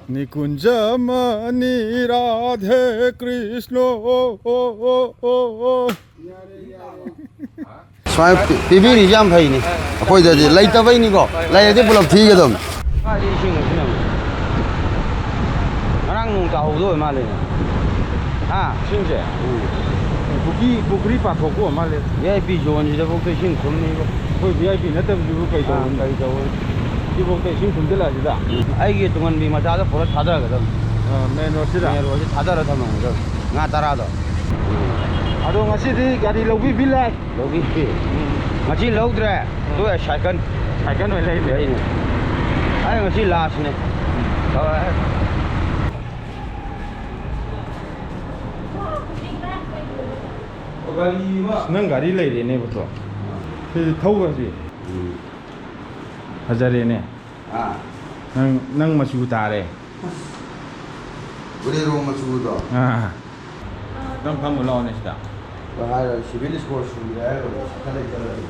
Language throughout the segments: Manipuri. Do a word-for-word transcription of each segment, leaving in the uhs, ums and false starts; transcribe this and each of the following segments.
ꯅꯤꯀꯨꯟꯖ ꯃꯅꯤ ꯔꯥꯙꯦ ꯀ꯭ꯔꯤꯁꯅꯣ꯫ ꯁꯨꯃꯥꯏꯅ ꯄꯤ-, ꯄꯤꯕꯤꯔꯤꯁꯦ ꯌꯥꯝ ꯐꯩꯅꯦ꯫ ꯑꯩꯈꯣꯏꯗꯗꯤ ꯂꯩꯇꯕꯩꯅꯤꯀꯣ, ꯂꯩꯔꯗꯤ ꯄꯨꯂꯞ ꯊꯤꯒꯗꯕꯅꯤ꯫ ꯀꯥꯏꯗꯩ ꯏꯁꯤꯡꯅꯣ ꯁꯤꯅ ꯑꯃꯨꯛ? ꯉꯔꯥꯡ ꯅꯣꯡ ꯇꯥꯍꯧꯗꯕ ꯑꯣꯏ ꯃꯥꯜꯂꯦꯅꯦ꯫ ꯍꯥ? ꯏꯁꯤꯡꯁꯦ? ꯎꯝ꯫ ꯄꯨꯈ꯭ꯔꯤ, ꯄꯨꯈ꯭ꯔꯤ ꯄꯥꯊꯣꯛꯄ ꯑꯣꯏ ꯃꯥꯜꯂꯦ꯫ ꯚꯤ ꯑꯥꯏ ꯄꯤ ꯖꯣꯟꯁꯤꯗꯐꯥꯎꯗ ꯏꯁꯤꯡ ꯊꯨꯝꯃꯤꯕ꯫ ꯑꯩꯈꯣꯏ ꯚꯤ ꯑꯥꯏ ꯄꯤ ꯅꯠꯇꯕꯁꯤꯕꯨ ꯀꯩ ꯑꯥ, ꯇꯧꯔꯨꯅꯤ? ꯀꯩ ꯇꯧꯔꯨꯅꯤ? ꯁꯤꯐꯥꯎꯗ ꯏꯁꯤꯡ ꯊꯨꯝꯖꯤꯜꯂꯛꯑꯁꯤꯗ꯫ ꯑꯩꯒꯤ ꯇꯨꯡꯍꯟꯕꯤ ꯃꯆꯥꯗꯣ ꯄꯨꯔ ꯊꯥꯗꯔꯒꯗꯕꯅꯤ꯫ ꯑꯥ, ꯃꯦꯟ ꯔꯣꯗꯁꯤꯗ? ꯃꯦꯟ ꯔꯣꯗꯁꯤ ꯊꯥꯗꯔ ꯊꯝꯃꯝꯒꯗꯕꯅꯤ꯫ ꯉꯥ ꯇꯔꯥꯗꯣ꯫ ꯑꯗꯣ ꯉꯁꯤꯗꯤ ꯒꯥꯔꯤ ꯂꯧꯕꯤꯕꯤ ꯂꯥꯏ꯫ ꯂꯧꯕꯤꯗꯦ꯫ ꯉꯁꯤ ꯂꯧꯗ꯭ꯔꯦ꯫ ꯎꯝ꯫ ꯇꯣꯛꯑꯦ, ꯁꯥꯏꯀꯜ꯫ ꯁꯥꯏꯀꯜ ꯑꯣꯏꯅ ꯂꯩꯔꯦ꯫ ꯂꯩꯅꯦ꯫ ꯑꯩ ꯉꯁꯤ ꯂꯥꯁꯅꯦ꯫ ꯇꯧꯔꯦ꯫ ꯅꯪ ꯒꯥꯔꯤ ꯂꯩꯔꯦꯅꯦ, ꯄꯨꯊꯣꯛ꯫ ꯁꯤꯗꯤ ꯊꯧꯈ꯭ꯔꯁꯤ꯫ ꯎꯝ꯫ ꯐꯖꯔꯦꯅꯦ꯫ ꯑꯥ꯫ ꯅꯪ, ꯅꯪ ꯃꯆꯨ ꯇꯥꯔꯦ꯫ ꯕꯣꯂꯦꯔꯣ ꯃꯆꯨꯗꯣ꯫ ꯑꯥ꯫ ꯅꯪ ꯐꯝꯃꯨ ꯂꯥꯛꯑꯣꯅꯦ ꯁꯤꯗ꯫ ꯑꯗꯣ ꯍꯥꯏꯔꯣ, ꯁꯤꯚꯤꯜ ꯁ꯭ꯀꯣꯔ ꯁꯨꯗ꯭ꯔꯦ ꯍꯥꯏꯔꯣ, ꯁꯥꯏꯀꯜ ꯂꯩꯇꯔꯗꯤ꯫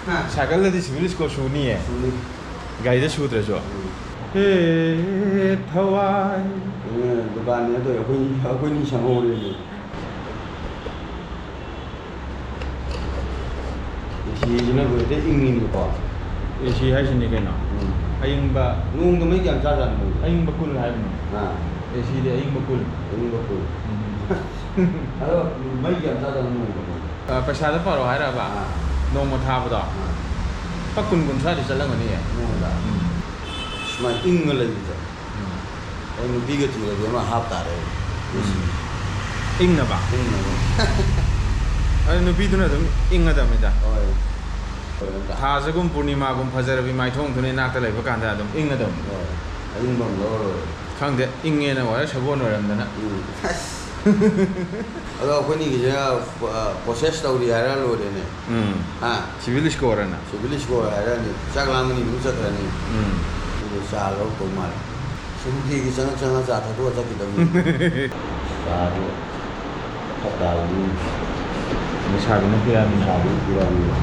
ꯍꯥ? ꯁꯥꯏꯀꯜꯗꯗꯤ ꯁꯤꯚꯤꯜ ꯁ꯭ꯀꯣꯔ ꯁꯨꯅꯤꯌꯦ꯫ ꯁꯨꯅꯤ꯫ ꯒꯥꯔꯤꯗ ꯁꯨꯗ꯭ꯔꯁꯨ꯫ ꯎꯝ꯫ ꯍꯦ ꯊꯋꯥꯏ꯫ ꯑꯗꯨꯅ ꯗꯨꯀꯥꯟꯅꯦ ꯑꯗꯣ ꯑꯩꯈꯣꯏ, ꯑꯩꯈꯣꯏꯅꯤ ꯁꯪꯍꯧꯔꯦꯅꯦ꯫ ꯑꯦ ꯁꯤꯁꯤꯅꯕꯨ ꯍꯦꯛꯇ ꯏꯪꯉꯤꯅꯦꯀꯣ꯫ ꯑꯦ ꯁꯤ ꯍꯥꯏꯁꯤꯅꯤ ꯀꯩꯅꯣ꯫ ꯎꯝ꯫ ꯑꯌꯤꯡꯕ꯫ ꯅꯣꯡꯗ ꯃꯩ ꯀꯌꯥꯝ ꯆꯥꯖꯥꯠꯅꯣ ꯃꯣꯏ? ꯑꯌꯤꯡꯕ ꯀꯨꯜ ꯍꯥꯏꯕꯅꯤ꯫ ꯑꯥ꯫ ꯑꯦ ꯁꯤꯗꯤ ꯑꯌꯤꯡꯕ ꯀꯨꯜ꯫ ꯑꯌꯤꯡꯕ ꯀꯨꯜ꯫ ꯎꯝ꯫ ꯑꯗꯣ ꯃꯩ ꯀꯌꯥꯝ ꯆꯥꯖꯥꯠꯅꯣ ꯅꯣꯡꯗ ꯃꯣꯏ? ꯑ, ꯄꯩꯁꯥꯗ ꯄꯥꯔꯣ ꯍꯥꯏꯔꯕ? ꯑꯥ꯫ ꯅꯣꯡꯃ ꯊꯥꯕꯗꯣ? ꯑꯥ꯫ ꯂꯨꯄꯥ ꯀꯨꯟ, ꯀꯨꯟꯊ꯭ꯔꯥꯗꯤ ꯆꯠꯂꯝꯒꯅꯤꯌꯦ꯫ ꯅꯣꯡꯃꯗ? ꯎꯝ꯫ ꯁꯨꯃꯥꯏꯅ ꯏꯪꯉ ꯂꯩꯕꯁꯦ꯫ ꯎꯝ꯫ ꯑꯩ ꯅꯨꯄꯤꯒ ꯊꯤꯔꯗꯤ ꯑꯃ ꯍꯥꯞ ꯇꯥꯔꯦ꯫ ꯎꯝ꯫ ꯏꯪꯅꯕ? ꯏꯪꯅꯕ꯫ ꯑꯗꯨ ꯅꯨꯄꯤꯗꯨꯅ ꯑꯗꯨꯝ ꯏꯪꯒꯗꯕꯅꯤꯗ꯫ ꯍꯣꯏ꯫ ꯍꯣꯏ, ꯑꯝꯇ꯫ ꯊꯥꯖꯒꯨꯝ ꯄꯨꯔꯅꯤꯃꯥꯒꯨꯝ ꯐꯖꯔꯕꯤ ꯃꯥꯏꯊꯣꯡꯗꯨꯅ ꯏꯅꯥꯛꯇ ꯂꯩꯕ ꯀꯥꯟꯗ ꯑꯗꯨꯝ ꯏꯪꯒꯗꯕꯅꯤ꯫ ꯍꯣꯏ꯫ ꯑꯏꯪꯕ ꯑꯃ ꯂꯧꯔ ꯂꯣꯏꯔꯦ꯫ ꯈꯪꯗꯦ, ꯏꯪꯉꯦꯅ ꯋꯥꯏꯌꯔ ꯁꯒꯣꯜ ꯑꯣꯏꯔꯝꯗꯅ꯫ ꯎꯝ꯫ ꯑꯁ꯫ ꯑꯗꯣ ꯑꯩꯈꯣꯏꯅꯤꯒꯤꯁꯦ, ꯑ, ꯄ꯭ꯔꯣꯁꯦꯁ ꯇꯧꯔꯤ ꯍꯥꯏꯔ ꯂꯣꯏꯔꯦꯅꯦ꯫ ꯎꯝ꯫ ꯍꯥ? ꯁꯤꯚꯤꯜ ꯁ꯭ꯀꯣꯔ ꯑꯅ꯫ ꯁꯤꯚꯤꯜ ꯁ꯭ꯀꯣꯔ ꯍꯥꯏꯔꯛꯑꯅꯤ, ꯆꯥꯛ ꯂꯥꯝꯃꯅꯤ ꯑꯗꯨꯝ ꯆꯠꯈ꯭ꯔꯅꯤ꯫ ꯎꯝ꯫ ꯑꯗꯨ ꯆꯥ ꯂꯧꯔꯛꯇꯧ ꯃꯥꯜꯂꯦ꯫ ꯁꯨꯝ ꯅꯨꯡꯇꯤꯒꯤ ꯆꯪꯉ ꯆꯪꯉ ꯆꯥ ꯊꯛꯇꯣꯛꯑ ꯆꯠꯈꯤꯗꯕꯅꯤ꯫ ꯆꯥꯗꯨ ꯐꯠꯇꯕꯅꯤ꯫ ꯂꯩꯁꯥꯕꯤꯅ ꯄꯤꯔꯛꯑꯃꯤꯅ꯫ ꯂꯩꯁꯥꯕꯤꯅ ꯄꯤꯔꯛꯑꯃꯤꯅ꯫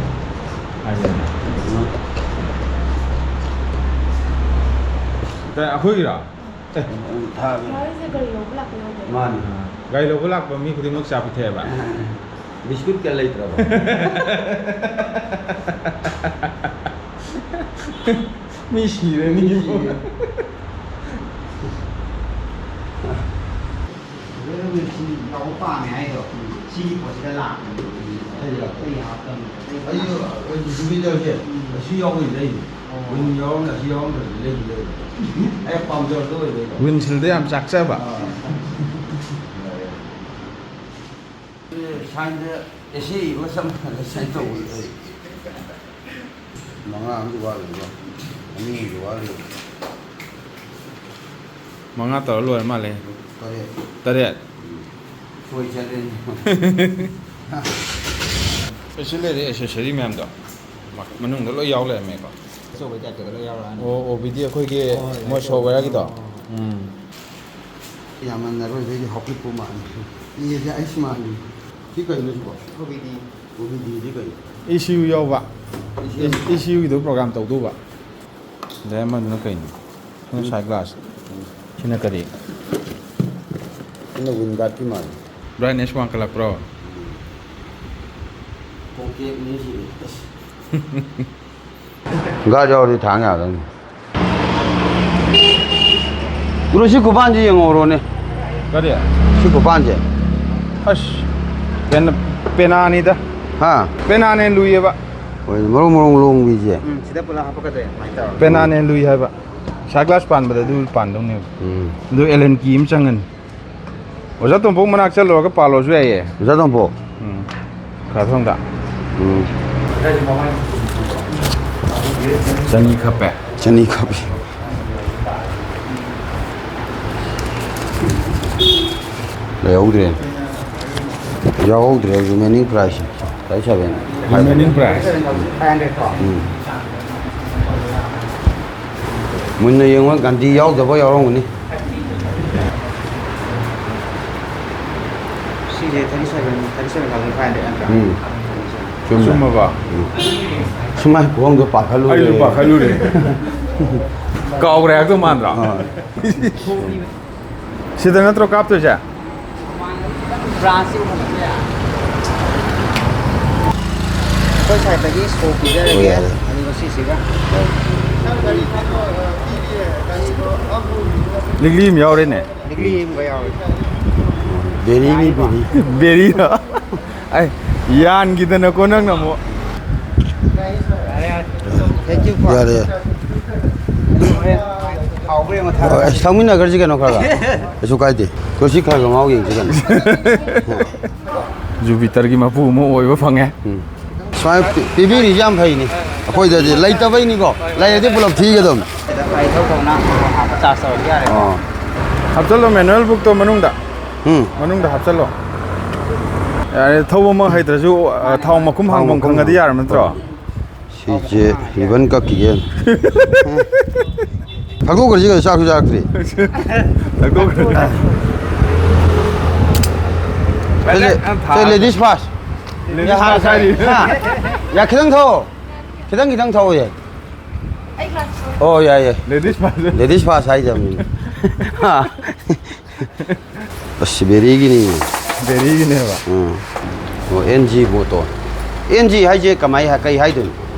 ꯍꯥꯏꯗꯤ꯫ ꯎꯝ꯫ ꯑꯩꯈꯣꯏꯒꯤꯔꯣ? ꯑꯦ꯫ ꯊꯥꯕ꯫ ꯃꯥꯒꯤꯁꯦ ꯒꯥꯔꯤ ꯂꯧꯕ ꯂꯥꯛꯄ ꯌꯥꯎꯕ꯭ꯔꯣ? ꯃꯥꯅꯤ꯫ ꯑꯥ, ꯒꯥꯔꯤ ꯂꯧꯕ ꯂꯥꯛꯄ ꯃꯤ ꯈꯨꯗꯤꯡꯃꯛ ꯆꯥ ꯄꯤꯊꯛꯑꯦꯕ? ꯕꯤꯁꯀꯨꯠꯀ ꯂꯩꯇ꯭ꯔꯕꯣ? ꯃꯤ ꯁꯤꯔꯅꯤ꯫ ꯁꯤꯔꯦ꯫ ꯑꯗꯨꯅ ꯁꯤ ꯌꯥꯎꯕ ꯄꯥꯝꯃꯦ ꯍꯥꯏꯗꯣ, ꯁꯤꯒꯤ ꯄꯣꯠꯁꯤꯗ ꯂꯥꯛꯄꯅꯦ꯫ ꯑꯩꯔꯣ? ꯑꯇꯩ ꯍꯥꯞꯇꯕꯅꯦ꯫ ꯑꯇꯩ ꯑꯩꯁꯨ, ꯑꯩꯁꯨ ꯁꯨꯕꯤꯗꯔꯁꯦ, ꯎꯝ꯫ ꯑꯁꯤ ꯌꯥꯎꯕꯩ ꯂꯩꯅꯤ꯫ ꯑꯣ꯫ ꯋꯤꯟ ꯌꯥꯎꯔꯝꯗ-, ꯑꯁꯤ ꯌꯥꯎꯔꯝꯗ꯭ꯔꯗꯤ ꯂꯩꯗꯤ ꯂꯩꯔꯣꯏ꯫ ꯑꯩ ꯄꯥꯝꯖꯕꯗꯣ ꯑꯣꯏꯕꯩꯀꯣ꯫ ꯋꯤꯟꯁꯤꯜꯗ ꯌꯥꯝ ꯆꯥꯛꯆꯕ꯫ ꯑꯥ꯫ ꯌꯥꯔꯦ꯫ ꯁꯥꯏꯟꯗ ꯑꯦꯁꯦ ꯏꯕꯒ ꯆꯞ ꯃꯥꯟꯅꯔꯦ, ꯁꯥꯏꯟ ꯇꯧꯕꯗ꯫ ꯃꯉꯥ ꯑꯃꯗꯤ ꯋꯥꯠꯂꯤꯕ, ꯑꯅꯤ ꯑꯃꯗꯤ ꯋꯥꯠꯂꯤ꯫ ꯃꯉꯥ ꯇꯧꯔ ꯂꯣꯏꯔ ꯃꯥꯜꯂꯦ꯫ ꯇꯔꯦꯠ꯫ ꯇꯔꯦꯠ? ꯎꯝ꯫ ꯁꯣꯏ ꯆꯠꯂꯦꯅꯦ꯫ ꯑꯦ, ꯁꯤ ꯂꯩꯔꯦ, ꯑꯦꯁꯦꯁꯔꯤ ꯃꯌꯥꯝꯗꯣ꯫ ꯃ-, ꯃꯅꯨꯡꯗ ꯂꯣꯏ ꯌꯥꯎ ꯂꯩꯔꯝꯃꯦꯀꯣ꯫ ꯑꯆꯧꯕꯩ ꯇꯥꯏꯞꯇꯒ ꯂꯣꯏ ꯌꯥꯎꯔꯛꯑꯅꯤ꯫ ꯑꯣ, ꯑꯣ, ꯕꯤꯗꯤ ꯑꯩꯈꯣꯏꯒꯤ ꯍꯣꯏ, ꯍꯣꯏ, ꯃꯣꯏ ꯍꯣꯏ꯫ ꯁꯣꯞꯋꯦꯌꯔꯒꯤꯗꯣ? ꯑꯣ꯫ ꯎꯝ꯫ ꯌꯥꯝꯃꯟꯅꯔꯣꯏ, ꯑꯗꯩꯗꯤ ꯍꯥꯎꯀꯤꯞꯄꯨ ꯃꯥꯜꯂꯤ꯫ ꯏꯁꯦ ꯑꯩꯁ ꯃꯥꯜꯂꯤ꯫ ꯁꯤ ꯀꯩꯅꯣ ꯁꯤꯕꯣ? ꯑꯣ ꯕꯤ ꯗꯤ꯫ ꯑꯣ ꯕꯤ ꯗꯤ ꯁꯤ ꯀꯩꯅꯣ? ꯑꯦ ꯁꯤ ꯌꯨ ꯌꯥꯎꯕ꯫ ꯑꯦ ꯁꯤ ꯌꯨ꯫ ꯑꯦ ꯁꯤ ꯌꯨꯒꯤꯗꯣ ꯄ꯭ꯔꯣꯒ꯭ꯔꯥꯝ ꯇꯧꯗꯧꯕ꯫ ꯑꯗꯩ ꯑꯃꯗꯨꯅ ꯀꯩꯅꯣ? ꯁꯤꯅ ꯎꯝ꯫ Side glass. ꯎꯝ꯫ ꯁꯤꯅ ꯀꯔꯤ? ꯁꯤꯅ ꯋꯤꯟ ꯒꯥꯔꯗꯀꯤ ꯃꯥꯜꯂꯤ꯫ ꯕ꯭ꯔꯥꯏꯠꯅꯦꯁ ꯋꯥꯡꯈꯠꯂꯛꯄ꯭ꯔꯣ? ꯎꯝ꯫ ꯀꯣꯡꯀꯦꯛꯅꯤ ꯁꯤꯗꯤ꯫ ꯑꯁ꯫ ꯒꯥꯔꯗ ꯌꯥꯎꯔꯗꯤ ꯊꯥꯡ ꯌꯥꯗꯧꯅꯤ꯫ ꯕ꯭ꯔꯣ, ꯁꯤ ꯈꯨꯄꯥꯟꯁꯦ ꯌꯦꯡꯍꯧꯔꯣꯅꯦ꯫ ꯀꯔꯤ? ꯁꯤ ꯈꯨꯄꯥꯟꯁꯦ꯫ ꯑꯁ, ꯄꯦꯟ-, ꯄꯦꯅꯥꯅꯤꯗ꯫ ꯍꯥ? ꯄꯦꯅꯥꯅ ꯍꯦꯟꯅ ꯂꯨꯏꯌꯦꯕ꯫ ꯍꯣꯏ, ꯃꯔꯨꯡ ꯃꯔꯨꯡ ꯂꯣꯡꯕꯤꯁꯦ꯫ ꯎꯝ, ꯁꯤꯗ ꯄꯨꯂꯞ ꯍꯥꯞꯄꯛꯀꯗꯣꯏꯅꯦ, ꯑꯗꯨꯃꯥꯏꯅ ꯇꯧꯔꯒ꯫ ꯄꯦꯅꯥꯅ ꯍꯦꯟꯅ ꯂꯨꯏ ꯍꯥꯏꯕ꯫ ꯁꯥꯏꯠ ꯒ꯭ꯂꯥꯁ ꯄꯥꯟꯕꯗ ꯑꯗꯨ ꯄꯥꯟꯗꯧꯅꯦꯕ꯫ ꯎꯝ꯫ ꯑꯗꯨ ꯑꯦꯂꯦꯟ ꯀꯤ ꯑꯃ ꯆꯪꯉꯅꯤ꯫ ꯑꯣꯖꯥ ꯇꯣꯝꯄꯣꯛ ꯃꯅꯥꯛ ꯆꯠꯂꯨꯔꯒ ꯄꯥꯜꯂꯣꯁꯨ ꯌꯥꯏꯌꯦ꯫ ꯑꯣꯖꯥ ꯇꯣꯝꯄꯣꯛ꯫ ꯎꯝ꯫ ꯈꯔ ꯁꯣꯝꯗ꯫ ꯎꯝ꯫ ꯆꯅꯤ ꯈꯞꯄꯦ꯫ ꯆꯅꯤ ꯈꯞꯄꯤ꯫ ꯂꯩꯍꯧꯗ꯭ꯔꯦ꯫ ꯌꯥꯎꯍꯧꯗ꯭ꯔꯦ remaining price꯫ ꯇꯥꯏ ꯁꯕꯦꯟ꯫ Remaining price꯫ ꯎꯝ꯫ ꯃꯨꯟꯅ ꯌꯦꯡꯉꯣ, ꯒꯥꯟꯙꯤ ꯌꯥꯎꯗꯕ ꯌꯥꯎꯔꯝꯒꯅꯤ꯫ ꯁꯤꯁꯦ thirty seven, thirty seven thousand five hundred ꯅꯠꯇ꯭ꯔꯥ? ꯎꯝ꯫ ꯆꯨꯝꯃꯦ꯫ ꯆꯨꯝꯃꯕ? ꯎꯝ꯫ ꯁꯨꯃꯥꯏ ꯈꯣꯡꯗꯣ ꯄꯥꯈꯠꯂꯨꯔꯦ꯫ ꯑꯩꯁꯨ ꯄꯥꯈꯠꯂꯨꯔꯦ꯫ ꯀꯥꯎꯈ꯭ꯔꯦ ꯍꯥꯏꯔꯛꯇꯧ ꯃꯥꯟꯗ꯭ꯔꯣ? ꯑꯥ꯫ ꯁꯤꯗ ꯅꯠꯇ꯭ꯔꯣ ꯀꯥꯞꯇꯣꯏꯁꯦ? ꯕ꯭ꯔꯥꯟꯁꯁꯤ ꯎꯍꯜꯂꯛꯄ ꯌꯥꯏ꯫ ꯑꯩꯈꯣꯏ ꯁꯥꯏꯠꯇꯒꯤ ꯁꯣ ꯄꯤꯖꯔꯒꯦ꯫ ꯑꯣ, ꯌꯥꯔꯦ꯫ ꯑꯗꯨꯒ ꯁꯤꯁꯤꯒ꯫ ꯂꯤꯛꯂꯤ ꯑꯃ ꯌꯥꯎꯔꯦꯅꯦ꯫ ꯂꯤꯛꯂꯤ ꯑꯃꯒ ꯌꯥꯎꯔꯦ꯫ ꯕꯦꯔꯤꯅꯤ, ꯕꯦꯔꯤ꯫ ꯕꯦꯔꯤꯔꯣ? ꯑꯩ ꯌꯥꯟꯈꯤꯗꯅꯀꯣ ꯅꯪꯅ ꯑꯃꯨꯛ꯫ Thank you, ꯌꯥꯔꯦ, ꯌꯥꯔꯦ꯫ ꯍꯣꯔꯦꯟ ꯍꯥꯎꯕ꯭ꯔꯥ ꯌꯦꯡꯉꯣ, ꯊꯥꯔꯒ꯫ ꯑꯁ, ꯊꯛꯃꯤꯟꯅꯈ꯭ꯔꯁꯤ ꯀꯩꯅꯣ ꯈꯔ ꯈꯔ꯫ ꯀꯩꯁꯨ ꯀꯥꯏꯗꯦ꯫ ꯀꯣ ꯁꯤ ꯈꯔ ꯈꯔ ꯃꯍꯥꯎ ꯌꯦꯡꯁꯤ ꯀꯩꯅꯣ꯫ ꯖꯨꯄꯤꯇꯔꯒꯤ ꯃꯄꯨ ꯑꯃ ꯑꯣꯏꯕ ꯐꯪꯉꯦ꯫ ꯎꯝ꯫ ꯁꯨꯃꯥꯏꯅ ꯄꯤ-, ꯄꯤꯕꯤꯔꯤꯁꯦ ꯌꯥꯝ ꯐꯩꯅꯦ꯫ ꯑꯩꯈꯣꯏꯗꯗꯤ ꯂꯩꯇꯕꯩꯅꯤꯀꯣ꯫ ꯂꯩꯔꯗꯤ ꯄꯨꯂꯞ ꯊꯤꯒꯗꯕꯅꯤ꯫ ꯁꯤꯗ ꯒꯥꯔꯤ ꯊꯧ ꯊꯧꯅ ꯍꯥꯞꯄ ꯆꯥꯔꯖ ꯇꯧꯔꯁꯨ ꯌꯥꯔꯦꯀꯣ꯫ ꯑꯣ꯫ ꯍꯥꯞꯆꯜꯂꯣ manual bookꯇꯣ ꯃꯅꯨꯡꯗ꯫ ꯎꯝ꯫ ꯃꯅꯨꯡꯗ ꯍꯥꯞꯆꯜꯂꯣ꯫ ꯌꯥꯔꯦ, ꯊꯧꯕꯃꯛ ꯍꯩꯇ꯭ꯔꯁꯨ, ꯑ, ꯊꯥꯎ ꯃꯈꯨꯝ ꯊꯥꯎ ꯍꯥꯡꯐꯝ ꯃꯈꯨꯝ ꯈꯪꯉꯗꯤ ꯍꯥꯡꯐꯝ꯫ ꯌꯥꯔꯕ ꯅꯠꯇ꯭ꯔꯣ? ꯁꯤꯁꯦ ribbon ꯀꯛꯈꯤꯒꯦ꯫ ꯊꯛꯇꯣꯛꯈ꯭ꯔꯁꯤ ꯀꯩꯅꯣ, ꯆꯥꯛꯁꯨ ꯆꯥꯔꯛꯇ꯭ꯔꯤ꯫ ꯊꯛꯇꯣꯛꯈ꯭ꯔꯁꯤ꯫ ꯁꯦ, ꯁꯦ, ꯂꯦꯗꯤꯁ ꯐꯥꯔꯁ꯫ ꯂꯦꯗꯤꯁ ꯐꯥꯔꯁ ꯍꯥꯏꯔꯤ꯫ ꯍꯥ? ꯌꯥ, ꯈꯤꯇꯪ ꯊꯛꯑꯣ꯫ ꯈꯤꯇꯪ, ꯈꯤꯇꯪ ꯊꯛꯑꯣ, ꯌꯥꯏ꯫ ꯑꯣ, ꯌꯥꯏ, ꯌꯥꯏ꯫ Ladies first. ꯂꯦꯗꯤꯁ ꯐꯥꯔꯁ ꯍꯥꯏꯗꯕꯅꯤ꯫ ꯍꯥ? ꯑꯁ, ꯕꯦꯔꯤꯒꯤꯅꯤ꯫ ꯕꯦꯔꯤꯒꯤꯅꯦꯕ꯫ ꯎꯝ꯫ ꯑꯣ, N G motor. N G ꯍꯥꯏꯁꯦ ꯀꯃꯥꯏ ꯍꯥꯏ-, ꯀꯩ ꯍꯥꯏꯗꯣꯏꯅꯣ?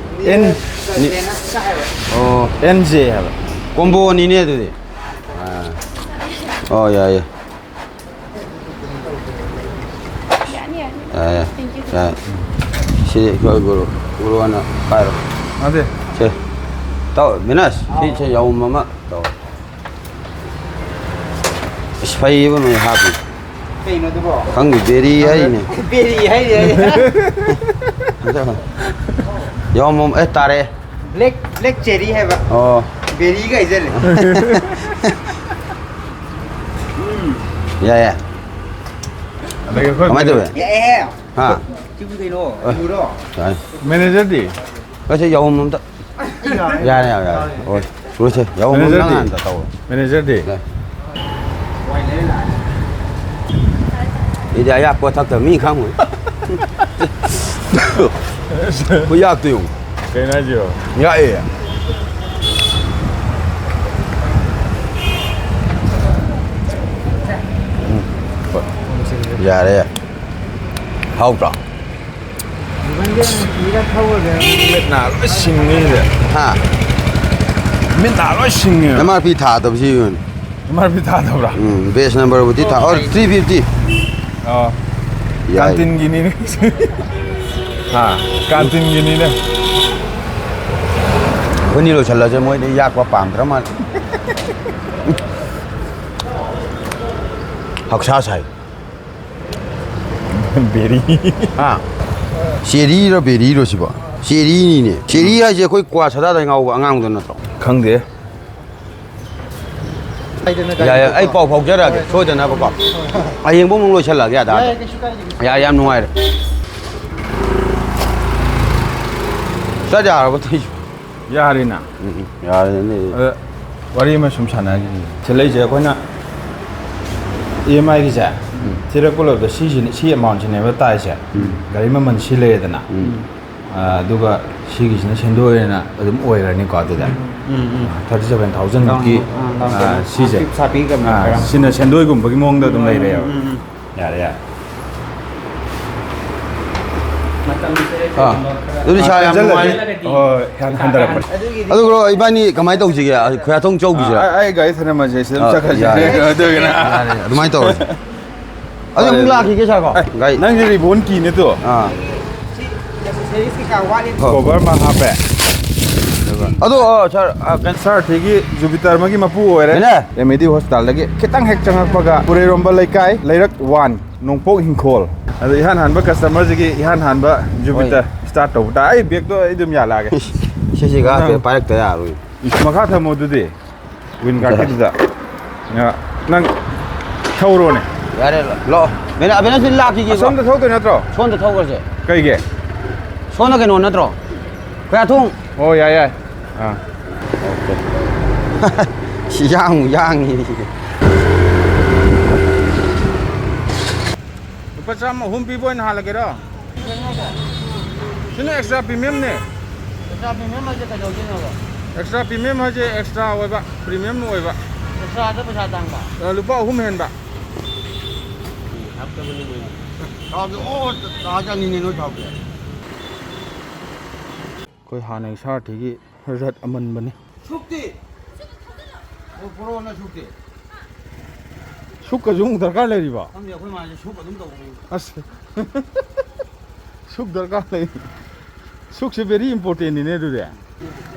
ꯑꯦꯟ-, ꯅꯤ-, ꯑꯣ꯫ ꯑꯦꯟ ꯖꯦ ꯍꯥꯏꯕ꯫ ꯀꯣꯝꯕꯣꯅꯤꯅꯦ ꯑꯗꯨꯗꯤ꯫ ꯑꯥ꯫ ꯑꯣ, ꯌꯥꯏ, ꯌꯥꯏ꯫ ꯌꯥꯅꯤ, ꯌꯥꯅꯤ꯫ ꯌꯥꯏ, ꯌꯥꯏ꯫ Thank you꯫ ꯌꯥꯏ꯫ ꯁꯤ ꯑꯩꯈꯣꯏ ꯒꯨꯔꯨ, ꯒꯨꯔꯨ ꯑꯣꯏꯅ ꯄꯥꯏꯔꯣ꯫ ꯅꯠꯇꯦ꯫ ꯁꯦ꯫ ꯇꯧ, ꯕꯤꯅꯥꯁ, ꯁꯤ, ꯁꯦ ꯌꯥꯎꯝ ꯑꯃ ꯇꯧ꯫ ꯑꯁ, ꯐꯩꯌꯦꯕ ꯅꯣꯏ ꯍꯥꯞꯄꯤ꯫ ꯀꯩꯅꯣ ꯑꯗꯨꯕꯣ? ꯈꯪꯗꯦ, ꯕꯦꯔꯤ ꯍꯥꯏꯔꯤꯅꯦ꯫ ꯕꯦꯔꯤ ꯍꯥꯏꯔꯤ, ꯍꯥꯏꯔꯤ꯫ ꯌꯥꯎꯝ ꯑꯃ, ꯑꯦ, ꯇꯥꯔꯦ꯫ Black, black cherry ꯍꯥꯏꯕ꯫ ꯑꯣ꯫ ꯕꯦꯔꯤꯒ ꯍꯥꯏꯖꯜꯂꯦ꯫ ꯎꯝ꯫ ꯌꯥꯏ, ꯌꯥꯏ꯫ ꯑꯗꯒꯤ ꯑꯩꯈꯣꯏ ꯀꯃꯥꯏ ꯇꯧꯋꯦ? ꯌꯥꯏꯍꯦ꯫ ꯍꯥ? ꯁꯤꯕꯨ ꯀꯩꯅꯣ? ꯑꯦ꯫ ꯎꯔꯣ? ꯌꯥꯏ꯫ Managerꯗꯤ? ꯑꯁꯤ ꯌꯥꯎꯝ ꯑꯝꯇ꯫ ꯌꯥꯔꯦ, ꯌꯥꯔꯦ, ꯌꯥꯔꯦ꯫ ꯍꯣꯏ꯫ ꯂꯣꯏꯁꯦ꯫ ꯌꯥꯎꯝ ꯑꯝꯇ ꯃꯦꯅꯦꯖꯔꯗꯤ? ꯉꯥꯟꯇ ꯇꯧꯔꯣ꯫ ꯃꯦꯅꯦꯖꯔꯗꯤ? ꯌꯥꯏ꯫ ꯑꯩꯗꯤ ꯑꯌꯥꯛꯄ ꯊꯛꯇꯕ ꯃꯤ ꯈꯪꯉꯣꯏ꯫ ꯈꯨꯌꯥꯛꯇꯨ ꯌꯦꯡꯉꯨ꯫ ꯀꯩꯅꯣ ꯍꯥꯏꯁꯤꯕꯣ? ꯌꯥꯛꯑꯦ꯫ ꯌꯥꯔꯦ, ꯌꯥꯔꯦ꯫ ꯍꯥꯎꯇ꯭ꯔꯣ? ꯃꯤꯠ ꯅꯥ ꯂꯣꯏ ꯁꯤꯡꯉꯦ ꯁꯤꯗꯤ꯫ ꯍꯥ? ꯃꯤꯠ ꯅꯥ ꯂꯣꯏ ꯁꯤꯡꯉꯦ꯫ ꯑꯦꯝ ꯑꯥꯔ ꯄꯤ ꯊꯥꯗꯕꯁꯤ ꯌꯦꯡꯉꯨꯅꯦ꯫ M R P ꯊꯥꯗꯕ꯭ꯔꯥ? ꯎꯝ, ꯕꯦꯁ ꯅꯝꯕꯔꯕꯨꯗꯤ ꯊꯥ-, ꯑꯣ, ꯊ꯭ꯔꯤ ꯐꯤꯐꯇꯤ꯫ ꯑꯣ꯫ ꯌꯥꯏ꯫ ꯀꯥꯟꯇꯤꯟꯒꯤꯅꯤꯅꯦ꯫ ꯍꯥ? ꯀꯥꯟꯇꯤꯟꯒꯤꯅꯤꯅꯦ꯫ ꯑꯩꯈꯣꯏꯅꯤ ꯂꯣꯏꯁꯜꯂꯁꯦ, ꯃꯣꯏꯗꯤ ꯌꯥꯛꯄ ꯄꯥꯝꯗ꯭ꯔ ꯃꯥꯜꯂꯦ꯫ ꯍꯛꯁꯥ ꯁꯥꯏ꯫ ꯕꯦꯔꯤ꯫ ꯍꯥ? ꯆꯦꯔꯤꯔꯣ ꯕꯦꯔꯤꯔꯣ ꯁꯤꯕꯣ? ꯆꯦꯔꯤꯅꯤꯅꯦ꯫ ꯆꯦꯔꯤ ꯍꯥꯏꯁꯦ ꯑꯩꯈꯣꯏ ꯀ꯭ꯋꯥ ꯁꯗꯥꯗ ꯉꯥꯎꯕ ꯑꯉꯥꯡꯗꯣ ꯅꯠꯇ꯭ꯔꯣ? ꯈꯪꯗꯦ꯫ ꯌꯥꯏ, ꯌꯥꯏ, ꯑꯩ ꯄꯥꯎ ꯐꯥꯎꯖꯔꯛꯑꯒꯦ, ꯁꯣꯏꯗꯅꯕꯀꯣ꯫ ꯍꯌꯦꯡꯕꯨ ꯑꯃꯨꯛ ꯂꯣꯏꯁꯤꯜꯂꯛꯑꯒꯦ ꯑꯗꯥ꯫ ꯌꯥꯏ, ꯀꯩꯁꯨ ꯀꯥꯏꯗꯦ, ꯀꯩꯁꯨ ꯌꯥꯏ, ꯌꯥꯝ ꯅꯨꯡꯉꯥꯏꯔꯦ꯫ ꯆꯠ ꯌꯥꯔꯕ ꯇꯧꯏꯁꯤꯕꯣ? ꯌꯥꯔꯦꯅ꯫ ꯎꯝ, ꯎꯝ, ꯌꯥꯔꯦꯅꯦ꯫ ꯑꯗ ꯋꯥꯔꯤ ꯑꯃ ꯁꯨꯝ ꯁꯥꯟꯅꯈꯤꯒꯦ꯫ ꯁꯤ ꯂꯩꯁꯦ ꯑꯩꯈꯣꯏꯅ ꯏ ꯑꯦꯝ ꯑꯥꯏꯒꯤꯁꯦ ꯎꯝ꯫ ꯊꯤꯔꯛꯄ ꯂꯣꯏꯕꯗ ꯁꯤꯁꯤꯅ, ꯁꯤ ꯑꯦꯃꯥꯎꯟꯁꯤꯅꯦꯕ ꯇꯥꯏꯁꯦ꯫ ꯎꯝ꯫ ꯒꯥꯔꯤ ꯃꯃꯜ ꯁꯤ ꯂꯩꯔꯦꯗꯅ꯫ ꯎꯝ꯫ ꯑ, ꯑꯗꯨꯒ ꯁꯤꯒꯤꯁꯤꯅ ꯁꯦꯟꯗꯣꯏ ꯑꯣꯏꯅ ꯑꯗꯨꯝ ꯑꯣꯏꯔꯅꯤꯀꯣ ꯑꯗꯨꯗ꯫ ꯎꯝ, ꯎꯝ꯫ ꯊꯥꯔꯇꯤ ꯁꯚꯦꯟ ꯊꯥꯎꯖꯟꯃꯨꯛꯀꯤ, ꯗꯥꯎꯟ, ꯑ, ꯗꯥꯎꯟ ꯄꯦꯃꯦꯟ, ꯁꯤꯁꯦ꯫ ꯍꯥꯞꯄꯤ, ꯁꯥꯄꯤ ꯀꯝꯕ ꯑ, ꯈꯔ꯫ ꯁꯤꯅ ꯁꯦꯟꯗꯣꯏꯒꯨꯝꯕꯒꯤ ꯃꯑꯣꯡꯗ ꯑꯗꯨꯝ ꯎꯝ, ꯂꯩꯔꯦꯕ꯫ ꯎꯝ, ꯎꯝ, ꯎꯝ꯫ ꯌꯥꯔꯦ, ꯌꯥꯔꯦ꯫ ꯃꯇꯝꯁꯦ ꯑꯥ꯫ ꯀꯩꯅꯣ ꯈꯔ ꯑꯗꯨꯗꯤ ꯁꯥꯔ ꯌꯥꯝ ꯅꯨꯡꯉꯥꯏꯔꯦ꯫ ꯍꯟꯊꯔꯛꯑꯗꯤ ꯍꯣꯏ, ꯍꯣꯏ, ꯌꯥꯝ ꯍꯟꯊꯔꯛꯄꯅꯦ꯫ ꯑꯗꯨꯒꯤꯗꯤ ꯑꯗꯨ ꯕ꯭ꯔꯣ, ꯏꯕꯥꯅꯤ ꯀꯃꯥꯏꯅ ꯇꯧꯁꯤꯒꯦ? ꯈꯣꯌꯥꯊꯣꯡ ꯆꯧꯈꯤꯁꯤꯔꯥ? ꯑꯥ, ꯑꯩ, ꯑꯩ ꯒꯥꯔꯤ ꯊꯅꯝꯃꯁꯦ, ꯁꯤꯗ ꯑꯗꯨꯝ ꯑꯥ, ꯆꯠꯈ꯭ꯔꯁꯦ꯫ ꯌꯥꯔꯦ꯫ ꯑꯗꯨꯒꯤꯅ ꯌꯥꯔꯦ, ꯑꯗꯨꯃꯥꯏꯅ ꯇꯧꯔꯁꯦ꯫ ꯑꯗꯨ ꯑꯃꯨꯛ ꯂꯥꯛꯈꯤꯒꯦ, ꯁꯥꯔ, ꯀꯣ? ꯑꯦ, ꯒꯥꯔꯤ ꯅꯪꯗꯤ ꯔꯤꯕꯣꯟ ꯀꯤꯅꯦ ꯇꯨ꯫ ꯑꯥ꯫ ꯁꯤ ꯑꯦꯛꯁꯦꯁꯔꯤꯁ ꯀꯩꯀꯥ ꯋꯥꯠꯂꯤ꯫ ꯀꯣꯚꯔ ꯑꯃ ꯍꯥꯞꯄꯦ꯫ ꯑꯗꯣ, ꯑ, ꯁꯥꯔ, ꯑ, ꯀꯩꯅꯣ ꯁꯥꯔ ꯊꯤꯒꯤ ꯖꯨꯄꯤꯇꯔ ꯑꯃꯒꯤ ꯃꯄꯨ ꯑꯣꯏꯔꯦ꯫ ꯅꯦꯅꯦ꯫ ꯑꯦꯝ ꯑꯦ ꯗꯤ ꯍꯣꯁꯄꯤꯇꯥꯜꯗꯒꯤ ꯈꯤꯇꯪ ꯍꯦꯛ ꯆꯪꯉꯛꯄꯒ ꯄꯨꯔꯩꯔꯣꯝꯕ ꯂꯩꯀꯥꯏ, ꯂꯩꯔꯛ ꯋꯥꯟ, ꯅꯣꯡꯄꯣꯛ ꯍꯤꯡꯈꯣꯜ꯫ ꯑꯗ ꯏꯍꯥꯟ ꯍꯥꯟꯕ ꯀꯁꯇꯃꯔꯁꯤꯒꯤ ꯏꯍꯥꯟ ꯍꯥꯟꯕ ꯖꯨꯄꯤꯇꯔ ꯍꯣꯏ꯫ ꯁ꯭ꯇꯥꯔꯠ ꯇꯧꯕ ꯇꯥ-, ꯑꯩ ꯕꯦꯒꯇꯣ ꯑꯩ ꯑꯗꯨꯝ ꯌꯥꯜꯂꯛꯑꯒꯦ꯫ ꯁꯤꯁꯤꯒ ꯅꯪ ꯍꯥꯏꯐꯦꯠ ꯄꯥꯏꯔꯛꯇ ꯌꯥꯔꯣꯏ꯫ ꯃꯈꯥ ꯊꯝꯃꯣ ꯑꯗꯨꯗꯤ꯫ ꯋꯤꯟ ꯒꯥꯔꯗꯀꯤꯗꯨꯗ꯫ ꯑ, ꯅꯪ ꯊꯧꯔꯣꯅꯦ꯫ ꯌꯥꯔꯦ, ꯂꯥꯛꯑꯣ꯫ ꯃꯦꯅꯦ-, ꯃꯦꯅꯦꯖꯔ ꯂꯥꯛꯈꯤꯒꯦꯀꯣ꯫ ꯑꯁꯣꯝꯗ ꯊꯧꯗꯣꯏ ꯅꯠꯇ꯭ꯔꯣ? ꯁꯣꯝꯗ ꯊꯧꯈ꯭ꯔꯁꯦ꯫ ꯀꯩꯒꯤ? ꯁꯣꯝꯗ ꯀꯩꯅꯣ ꯅꯠꯇ꯭ꯔꯣ? ꯈꯣꯌꯥꯊꯣꯡ꯫ ꯑꯣ, ꯌꯥꯏ, ꯌꯥꯏ꯫ ꯑꯥ꯫ ꯁꯤ ꯌꯥꯡꯕꯨ ꯌꯥꯡꯉꯤ꯫ ꯂꯨꯄꯥ ꯆꯥꯝꯃ ꯑꯍꯨꯝ ꯄꯤꯕ ꯑꯣꯏꯅ ꯍꯥꯜꯂꯒꯦꯔꯣ? ꯁꯤꯅ ꯑꯦꯛꯁꯇ꯭ꯔꯥ ꯄ꯭ꯔꯤꯃꯤꯌꯝꯅꯦ꯫ ꯑꯦꯛꯁꯇ꯭ꯔꯥ ꯄ꯭ꯔꯤꯃꯤꯌꯝ ꯍꯥꯏꯁꯦ ꯀꯩꯗꯧꯗꯣꯏꯅꯣꯕ? ꯑꯦꯛꯁꯇ꯭ꯔꯥ ꯄ꯭ꯔꯤꯃꯤꯌꯝ ꯍꯥꯏꯁꯦ ꯑꯦꯛꯁꯇ꯭ꯔꯥ ꯑꯣꯏꯕ, ꯄ꯭ꯔꯤꯃꯤꯌꯝ ꯑꯣꯏꯕ꯫ ꯑꯦꯛꯁꯇ꯭ꯔꯥꯗ ꯄꯩꯁꯥ ꯇꯥꯡꯕ? ꯑ, ꯂꯨꯄꯥ ꯑꯍꯨꯝ ꯍꯦꯟꯕ꯫ ꯊꯥꯎꯗꯤ ꯑꯣ ꯇꯥꯖꯥꯅꯤꯅꯦ ꯅꯣꯏ ꯊꯥꯎꯗꯤ꯫ ꯑꯩꯈꯣꯏ ꯍꯥꯟꯅꯒꯤ ꯁꯥꯔꯊꯤꯒꯤ ꯔꯠ ꯑꯃꯟꯕꯅꯤ꯫ ꯁꯨꯛꯇꯤ? ꯑꯣ, ꯄꯣꯔꯣꯅ ꯁꯨꯛꯇꯤ? ꯁꯨꯛꯀꯁꯨ ꯑꯃꯨꯛ ꯗꯔꯀꯥꯔ ꯂꯩꯔꯤꯕ? ꯈꯪꯗꯦ, ꯑꯩꯈꯣꯏ ꯃꯥꯁꯦ ꯁꯨꯛ ꯑꯗꯨꯝ ꯇꯧꯕꯅꯤ꯫ ꯑꯁ꯫ ꯁꯨꯛ ꯗꯔꯀꯥꯔ ꯂꯩ꯫ ꯁꯨꯛꯁꯦ very important ꯅꯤꯅꯦ ꯑꯗꯨꯗꯤ꯫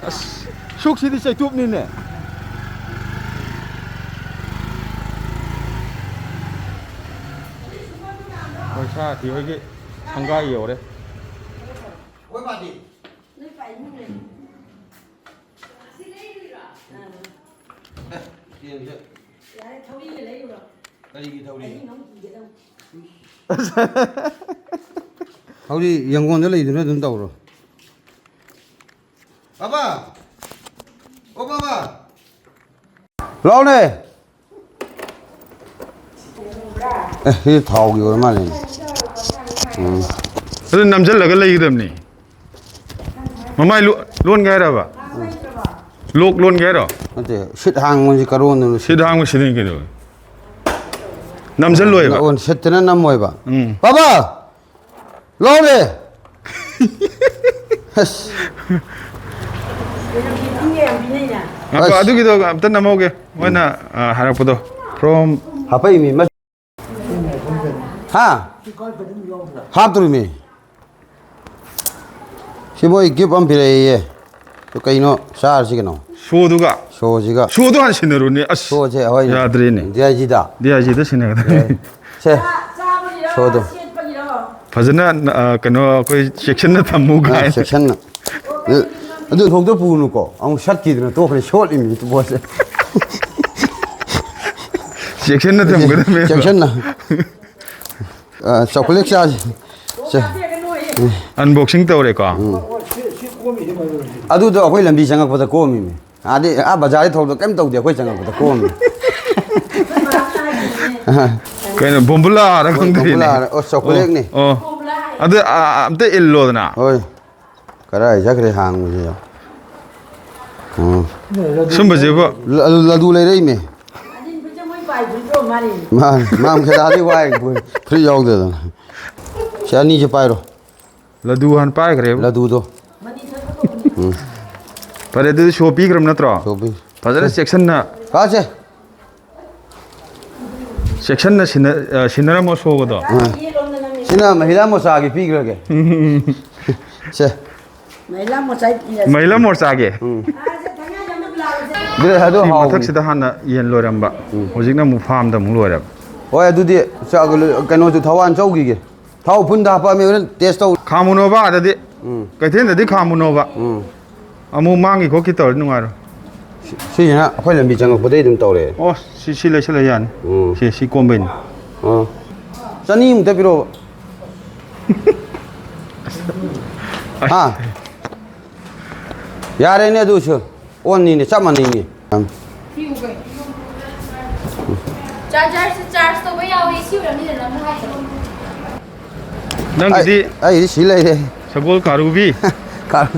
ꯑꯁ, ꯁꯨꯛꯁꯤꯗꯤ ꯆꯩꯇꯨꯞꯅꯤꯅꯦ꯫ ꯃꯣꯏ ꯁꯥꯔꯊꯤ ꯍꯣꯏꯒꯤ ꯁꯪꯒꯥꯏ ꯌꯧꯔꯦ꯫ ꯍꯣꯏ, ꯃꯥꯗꯤ꯫ ꯅꯣꯏ ꯄꯥꯏ ꯏꯃꯨꯡ ꯂꯩ꯫ ꯑꯁꯤ ꯂꯩꯔꯨꯏꯔꯣ? ꯑꯦ, ꯌꯦꯡꯁꯦ꯫ ꯌꯥꯔꯦ, ꯊꯧꯔꯤꯒ ꯂꯩꯔꯨꯔꯣ꯫ ꯀꯔꯤꯒꯤ ꯊꯧꯔꯤ? ꯑꯍꯤꯡ ꯑꯃ ꯀꯤꯒꯗꯧꯅꯤ꯫ ꯊꯧꯔꯤ ꯌꯦꯡꯒꯣꯟꯗ ꯂꯩꯗꯨꯅ ꯑꯗꯨꯝ ꯇꯧꯔꯣ꯫ ꯕꯥꯕꯥ! ꯑꯣ ꯕꯥꯕꯥ! ꯂꯥꯎꯅꯦ! ꯑꯦ, ꯁꯤ ꯊꯥꯎꯒꯤ ꯑꯣꯏꯔ ꯃꯥꯜꯂꯦꯅꯦ꯫ ꯎꯝ꯫ ꯑꯗꯨ ꯅꯝꯁꯤꯜꯂꯒ ꯂꯩꯒꯗꯕꯅꯤ꯫ ꯃꯃꯥꯏ ꯂꯣ-, ꯂꯣꯟꯒꯦ ꯍꯥꯏꯔꯕ? ꯂꯣꯛ ꯂꯣꯟꯒꯦ ꯍꯥꯏꯔꯣ? ꯅꯠꯇꯦ, ꯁꯤꯠ ꯍꯥꯡꯕꯁꯤ ꯀꯔꯣꯟꯗꯅꯣ? ꯁꯤꯠ ꯍꯥꯡꯕ ꯁꯤꯠꯂꯤ ꯀꯩꯗꯧꯋꯦ? ꯅꯝꯁꯤꯜꯂꯣꯏꯕ꯫ ꯑꯣ, ꯁꯤꯠꯇꯅ ꯅꯝꯃꯣꯏꯕ꯫ ꯎꯝ꯫ ꯕꯥꯕꯥ! ꯂꯣꯟꯅꯦ! ꯑꯁ꯫ ꯉꯥꯏꯈꯣ, ꯑꯁ꯫ ꯑꯗꯨꯒꯤꯗꯣ ꯑꯝꯇ ꯅꯝꯍꯧꯒꯦ꯫ ꯃꯣꯏꯅ, ꯑ, ꯍꯥꯏꯔꯛꯄꯗꯣ꯫ From ꯍꯥꯄꯛꯏꯃꯤ꯫ ꯍꯥ? ꯍꯥꯞꯇꯣꯔꯤꯃꯤ꯫ ꯁꯤ ꯃꯣꯏ gift ꯑꯃ ꯄꯤꯔꯛꯑꯦꯌꯦ꯫ ꯑꯗꯨ ꯀꯩꯅꯣ ꯆꯥꯔꯁꯤ ꯀꯩꯅꯣ? ꯁꯣꯗꯨꯒ? ꯁꯣꯁꯤꯒ꯫ ꯁꯣꯗꯣ ꯍꯥꯟꯅ ꯁꯤꯟꯅꯔꯨꯅꯦ꯫ ꯑꯁ, ꯁꯣꯁꯦ, ꯍꯣꯏꯅꯦ꯫ ꯌꯥꯗ꯭ꯔꯦꯅꯦ꯫ D I G the. D I G ꯗ ꯁꯤꯟꯅꯒꯗꯕꯅꯤ꯫ ꯌꯥꯏ꯫ ꯁꯦ꯫ ꯁꯣꯗꯣ꯫ ꯐꯖꯅ, ꯑ, ꯀꯩꯅꯣ, ꯑꯩꯈꯣꯏ ꯆꯦꯛꯁꯤꯟꯅ ꯊꯝꯃꯨ ꯑ, ꯀꯥꯏꯅ꯫ ꯆꯦꯛꯁꯤꯟꯅ꯫ ꯑꯗꯨ ꯊꯣꯛꯇ ꯄꯨꯒꯅꯨꯀꯣ꯫ ꯑꯃꯨꯛ ꯁꯠꯈꯤꯗꯅ ꯇꯣꯛꯈ꯭ꯔꯦ, ꯁꯣꯠꯂꯤꯃꯤ ꯄꯣꯠꯁꯦ꯫ ꯆꯦꯛꯁꯤꯟꯅ ꯊꯝꯒꯗꯕꯅꯦꯕ꯫ ꯆꯦꯛꯁꯤꯟꯅ꯫ ꯑ, ꯆꯣꯀꯣꯂꯦꯠ ꯆꯥꯁꯤ꯫ ꯆꯥ-, Unboxing ꯇꯧꯔꯦꯀꯣ꯫ ꯎꯝ꯫ ꯑꯗꯨꯗꯣ ꯑꯩꯈꯣꯏ ꯂꯝꯕꯤ ꯆꯪꯉꯛꯄꯗ ꯀꯣꯝꯃꯤꯅꯦ꯫ ꯑꯗꯩ ꯑꯥ ꯕꯖꯥꯔꯗꯩ ꯊꯣꯛꯂꯛꯄꯗ ꯀꯩꯝ ꯇꯧꯗꯦ, ꯑꯩꯈꯣꯏ ꯆꯪꯉꯛꯄꯗ ꯀꯣꯝꯃꯤ꯫ ꯀꯩꯅꯣ, ꯕꯣꯝꯕꯨꯂꯥꯔ ꯈꯪꯗ꯭ꯔꯤꯅꯦ꯫ ꯕꯣꯝꯕꯨꯂꯥꯔ, ꯑꯣ, ꯆꯣꯀꯣꯂꯦꯠꯅꯤ꯫ ꯑꯣ, ꯑꯣ꯫ ꯑꯗꯨ, ꯑ, ꯑꯝꯇ ꯏꯜꯂꯣꯗꯅ꯫ ꯍꯣꯏ꯫ ꯀꯗꯥꯏ ꯆꯠꯈ꯭ꯔꯦ ꯍꯥꯡꯕꯁꯦ? ꯎꯝ꯫ ꯁꯨꯝꯕꯁꯤꯕꯨ꯫ ꯂ-, ꯂꯗꯨ ꯂꯩꯔꯛꯏꯅꯦ꯫ ꯃꯥ ꯃꯥ ꯈꯦꯗꯥꯗꯤ ꯋꯥꯏ꯫ ꯐꯨꯔꯤꯠ ꯌꯥꯎꯗꯗꯅ꯫ ꯁꯤ ꯑꯅꯤꯁꯦ ꯄꯥꯏꯔꯣ꯫ ꯂꯗꯨ ꯍꯥꯟꯅ ꯄꯥꯏꯈ꯭ꯔꯦꯕ꯫ ꯂꯗꯨꯗꯣ꯫ ꯎꯝ꯫ ꯐꯔꯦ, ꯑꯗꯨꯗꯤ ꯁꯣ ꯄꯤꯈ꯭ꯔꯕ ꯅꯠꯇ꯭ꯔꯣ? ꯁꯣ ꯄꯤ꯫ ꯐꯖꯅ ꯆꯦꯛꯁꯤꯟꯅ꯫ ꯀꯥꯁꯦ꯫ ꯆꯦꯛꯁꯤꯟꯅ ꯁꯤꯟꯅ-, ꯑ, ꯁꯤꯟꯅꯔꯝꯃꯣ ꯁꯣꯒꯗꯣ꯫ ꯑꯥ꯫ ꯁꯤꯅ ꯃꯍꯤꯂꯥ ꯃꯣꯆꯥꯒꯤ ꯄꯤꯈ꯭ꯔꯒꯦ꯫ ꯁꯦ꯫ ꯃꯍꯤꯂꯥ ꯃꯣꯆꯥꯒꯤ꯫ ꯎꯝ꯫ ꯑꯗꯨ, ꯑꯗꯨ ꯁꯤ ꯍꯥꯎꯕꯅꯤ꯫ ꯃꯊꯛꯁꯤꯗ ꯍꯥꯟꯅ ꯌꯦꯟ ꯂꯣꯏꯔꯝꯕ꯫ ꯎꯝ꯫ ꯍꯧꯖꯤꯛꯅ ꯑꯃꯨꯛ ꯐꯥꯔꯝꯗ ꯑꯃꯨꯛ ꯂꯣꯏꯔꯕ꯫ ꯍꯣꯏ, ꯑꯗꯨꯗꯤ ꯆꯥꯛ-, ꯀꯩꯅꯣꯁꯨ ꯊꯋꯥꯟ ꯆꯧꯈꯤꯒꯦ꯫ ꯊꯥꯎ ꯐꯨꯟꯗ ꯍꯥꯞꯄꯛꯑꯝꯃꯦ, ꯍꯣꯔꯦꯟ ꯇꯦꯁ ꯇꯧ꯫ ꯈꯥꯝꯃꯨꯅꯣꯕ ꯑꯗꯗꯤ꯫ ꯎꯝ꯫ ꯀꯩꯊꯦꯜꯗꯗꯤ ꯈꯥꯝꯃꯨꯅꯣꯕ꯫ ꯎꯝ꯫ ꯑꯃꯨꯛ ꯃꯥꯡꯈꯤ ꯈꯣꯠꯈꯤ ꯇꯧꯔꯗꯤ ꯅꯨꯡꯉꯥꯏꯔꯣꯏ꯫ ꯁꯤ-, ꯁꯤꯁꯤꯅ ꯑꯩꯈꯣꯏ ꯂꯝꯕꯤ ꯆꯪꯉꯛꯄꯗꯩ ꯑꯗꯨꯝ ꯇꯧꯔꯛꯑꯦ꯫ ꯑꯣ, ꯁꯤ, ꯁꯤ ꯂꯩꯁꯜꯂ ꯌꯥꯅꯤ꯫ ꯎꯝ꯫ ꯁꯤ, ꯁꯤ ꯀꯣꯝꯕꯩꯅꯤ꯫ ꯑꯣ꯫ ꯆꯅꯤꯃꯨꯛꯇ ꯄꯤꯔꯛꯑꯣꯕ꯫ ꯍꯥ? ꯌꯥꯔꯦꯅꯦ ꯑꯗꯨꯁꯨ꯫ ꯑꯣꯟꯅꯤꯅꯦ, ꯆꯞ ꯃꯥꯟꯅꯩꯅꯦ꯫ ꯆꯥꯔꯖꯔꯁꯦ ꯆꯥꯔꯖ ꯇꯧꯕ ꯌꯥꯎꯋꯦ, ꯁꯤ ꯑꯣꯏꯔꯝꯅꯤꯅ ꯅꯪꯅ ꯍꯥꯏꯗꯣ꯫ ꯅꯪꯒꯤꯗꯤ ꯑꯩ, ꯑꯩꯗꯤ ꯁꯤ ꯂꯩꯔꯦ꯫ ꯁꯒꯣꯜ ꯀꯥꯔꯨꯕꯤ꯫ ꯀꯥ-,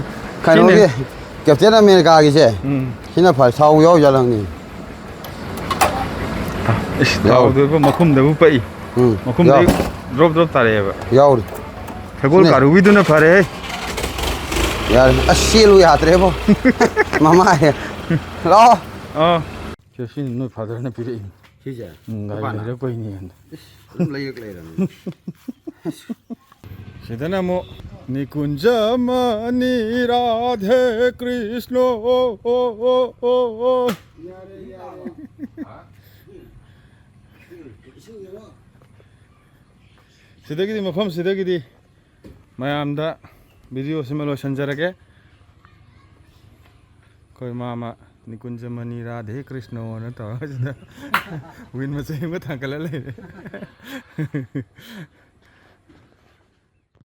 ꯀꯩꯅꯣꯒꯤ ꯁꯤꯅꯦ꯫ ꯀꯦꯞꯇꯦꯟ ꯑꯃꯦꯔꯤꯀꯥꯒꯤꯁꯦ꯫ ꯎꯝ꯫ ꯁꯤꯅ ꯐꯔꯦ, ꯊꯥꯎ ꯌꯥꯎꯖꯥꯠꯂ ꯈꯪꯗꯦ꯫ ꯏꯁ, ꯌꯥꯎꯔꯤ꯫ ꯊꯥꯎꯗꯨꯕꯨ ꯃꯈꯨꯝꯗꯕꯨ ꯄꯛꯏ꯫ ꯎꯝ, ꯃꯈꯨꯝꯗꯒꯤ ꯌꯥꯎ-, ꯗ꯭ꯔꯣꯞ ꯗ꯭ꯔꯣꯞ ꯇꯥꯔꯛꯑꯦꯕ꯫ ꯌꯥꯎꯔꯤ꯫ ꯁꯒꯣꯜ ꯁꯤꯅꯦ꯫ ꯀꯥꯔꯨꯕꯤꯗꯨꯅ ꯐꯔꯦꯍꯦ꯫ ꯌꯥꯔꯦ꯫ ꯑꯁ, ꯆꯦꯜꯂꯨ ꯌꯥꯗ꯭ꯔꯦꯕꯣ꯫ ꯃꯃꯥꯏ꯫ ꯂꯥꯛꯑꯣ꯫ ꯑꯥ꯫ ꯁꯦ, ꯁꯤꯅꯤ ꯅꯣꯏ ꯐꯥꯗꯔꯅ ꯄꯤꯔꯛꯏꯅꯤ꯫ ꯁꯤꯁꯦ? ꯎꯝ, ꯒꯥꯔꯤ ꯅꯨꯄꯥꯅ? ꯂꯩꯔꯛꯄꯩꯅꯦ꯫ ꯏꯁ, ꯑꯗꯨꯝ ꯂꯩꯔꯛ ꯂꯩꯔꯕꯅꯤ꯫ ꯁꯤꯗꯅ ꯑꯃꯨꯛ ꯅꯤꯀꯨꯟꯖꯃꯅꯤ ꯔꯥꯙꯦ ꯀ꯭ꯔꯤꯁꯅꯣ꯫ ꯁꯤꯗꯒꯤꯗꯤ, ꯃꯐꯝꯁꯤꯗꯒꯤꯗꯤ ꯃꯌꯥꯝꯗ ꯚꯤꯗꯤꯑꯣꯁꯤꯃ ꯂꯣꯏꯁꯤꯟꯖꯔꯒꯦ꯫ ꯑꯩꯈꯣꯏ ꯃꯥꯃ ꯅꯤꯀꯨꯟꯖꯃꯅꯤ ꯔꯥꯙꯦ ꯀ꯭ꯔꯤꯁꯅꯣꯅ ꯇꯧꯔꯒ ꯁꯤꯗ ꯋꯤꯟ ꯃꯆꯩ ꯑꯃꯒ ꯊꯥꯡꯒꯠꯂ ꯂꯩꯔꯦ꯫